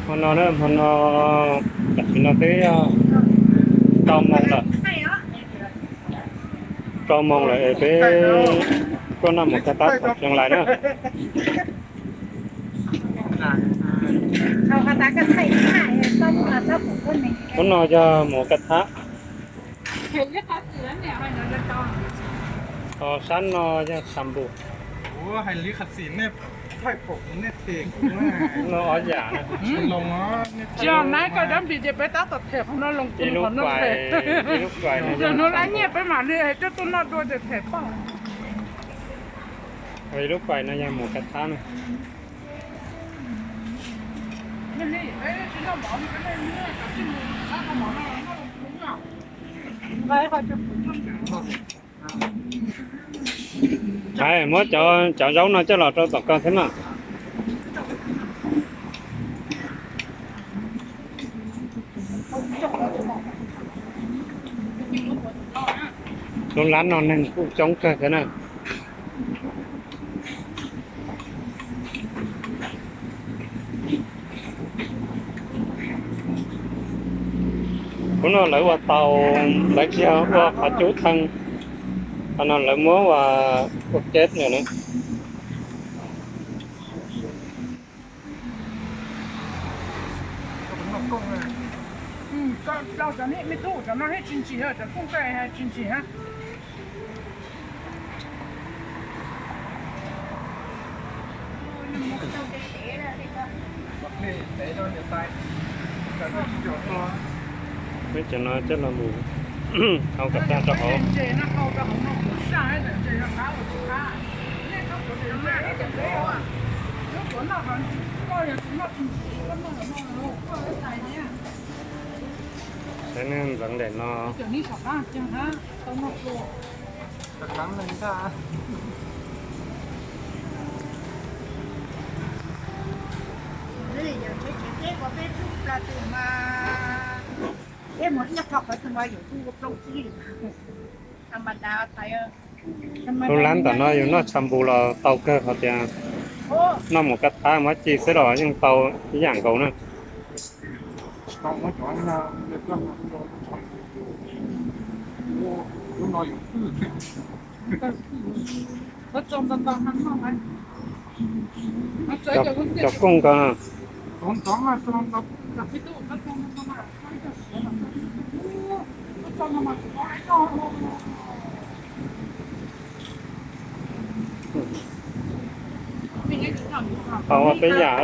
Hmo no na, hmo no tam sim no twb yog rau moos lawm, rau moos lawm es peb tuaj noj mus kaj thab tom Tseev Lais na. Hnub no yog mus kaj thab. Ho sab no yog Xas Npus. No ob yam. Tsis yog nab koj dab npis ces peb tab tom them qhov no los, ib lub kuais, ib lub kuais no yog hnub lab nyiaj peb mam li coj tuaj noj dua ces them poj. Ib lub kuais no yog mus kaj thab na. Muab cov zaub no coj los rau tom ko thiab mas. Lub lab no neeg kuj coob kawg thiab na. Hnub no lawv ua tau, lawv tsis yog ua qhov cub theej, qhov no lawv muab ua, ua keb lawm na. Peb cov no coj los mus hau kom tag rau hauv. Saib neeg ntxeev daim no. Lub lab tom no yus noj Xas Npus los tau kawg, hos tias noj mus kaj thab muab ci xwb los yeej tau ib yam nkaus na. Cov kooj ko. Tau ob peb yam,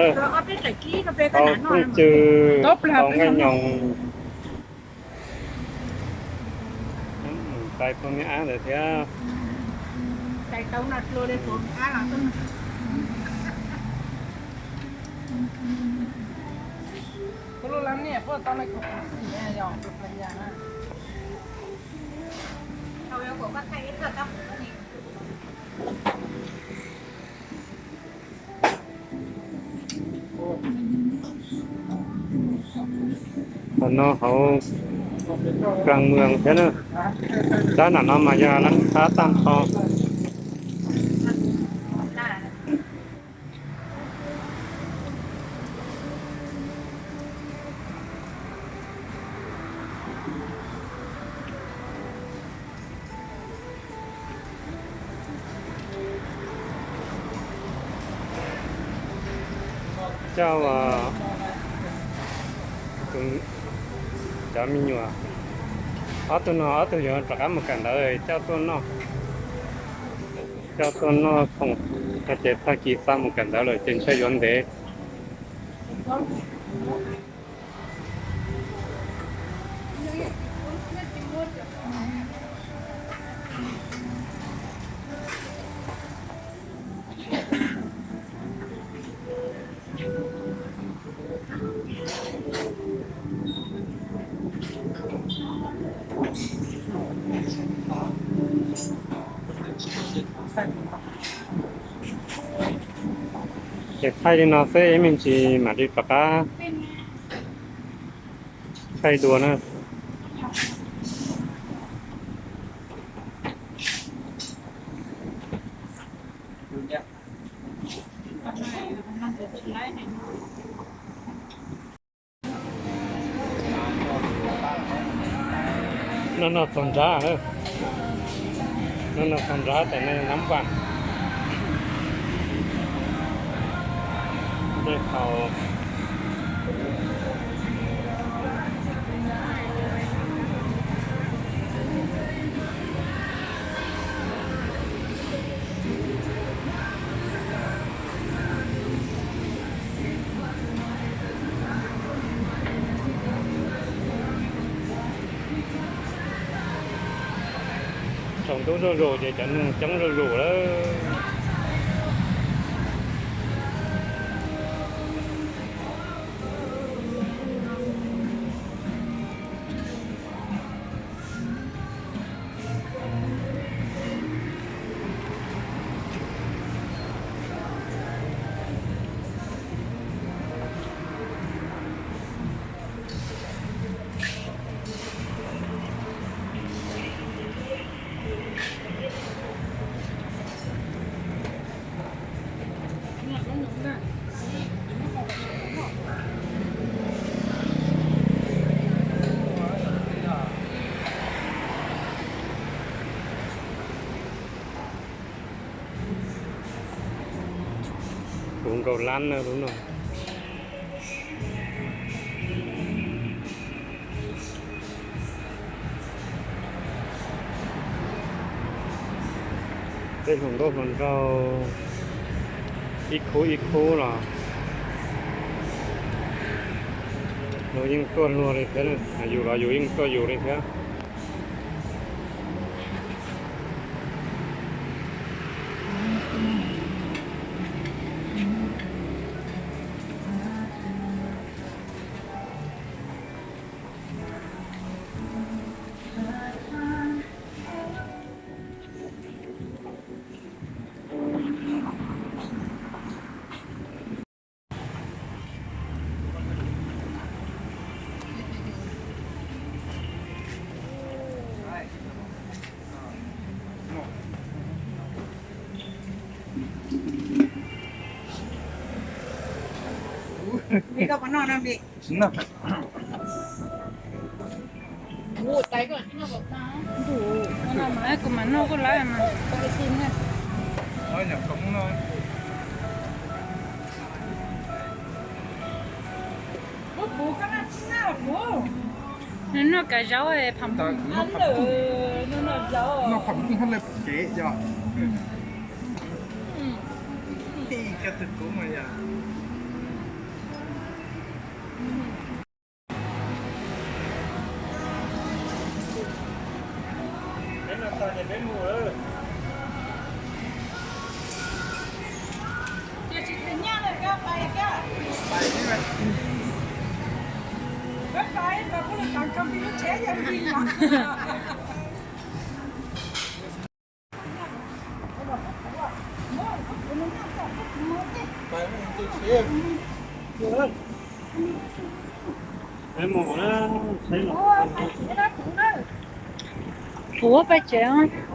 tau kooj cw, tau nqaij nyoos. Tais tau me ab ntawd thiab. Qhov no hauv Kaas Moos thiab na. Sab nram no mas yog Lab Thab tag nrho. Coj cov me nyuam, ob tug no ob tug yuav rov qab mus kawm ntawv, coj tuaj noj, coj tuaj noj khoom, ces tag kis xa mus kawm ntawv lawm ces ntshe yuav ntev. Ces thaij li no xwb, ib me ntsis mam li rov qab thaij dua na. No no txog nrad, no no txog nrad tes no nab vas. Dej thaum Tsaus ntuj zuj zus ces cov neeg coob zuj zus lawm. Puv nkaus lab na lub no. Tej hluas nkauj hluas nraug ib khub ib khub los luag yeej tuaj luag li thiab, yus los yus yeej tuaj yus li thiab. Kuv mam noj koj lawm mas. Noj kav zaub pham, noj pham tij hab le kev yog. Tij ka tug kuv mas yog. Peb noj tag ces peb mus lawm. Ces tsis tau nyaj lawm, koj pais koj. Pais xwb mas. Peb pais mas kuv li tav koj pib lub tsheb yog li mas. Kuv pais tsev.